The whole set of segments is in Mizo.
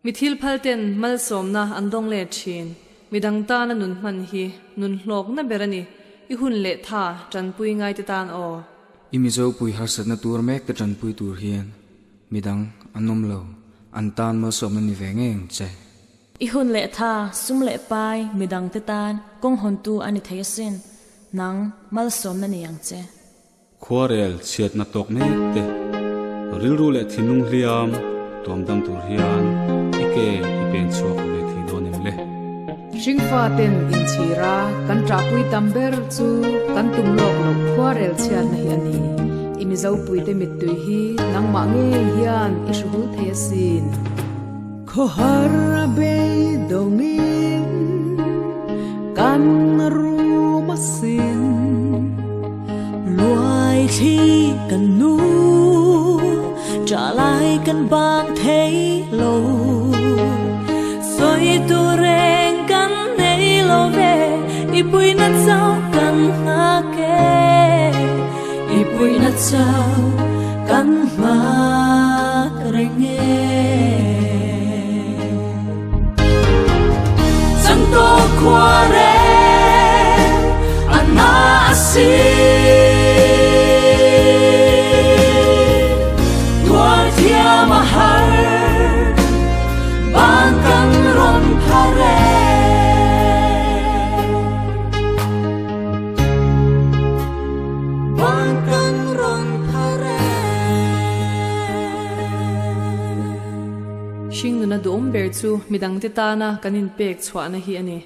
Mi thil phal ten malsawmna an dawng let thin. Midang tana nun hman hi nun hlawkna ber a ni. I hun leh tha tanpui ngai te tan aw. I Mizo pui harsatna tur mek te tanpui tur hian midang an awm lo, an tan malsawmna ni ve ngei ang che. I hun leh tha, sum leh pai midang te tan kawng hawntu a ni thei asin, nang malsawmna ni ang che. Khuarel chhiatna tawk mek te, rilru leh thinlung hliam tuam dam tur hian i ke i pen chhuak ve thei dawn em le? Hringfa ten inchhira kan ṭahpui tam ber chu kan tum lawk loh khuarel chhiatna hi a ni. I Mizopuite mittui hi nangmah ngei hian i hruhul thei asin. Khawhar a beidawngin kan rum asin. Luai thli kan nu, trả lại kan bang thei lo. Sawi tur reng kan nei lo ve, i puina chau kan nghak e. I puina chau kan nghak reng e. Chang to khua reng a na si. Tuar thiam a har ban kan rawn phar e. Ban kan rawn phar e. Hringnuna duhawm ber chu midangte tana kan inpek chhuahna hi a ni.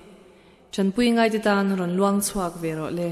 Tanpui ngaite tan rawn luang chhuak ve rawh le.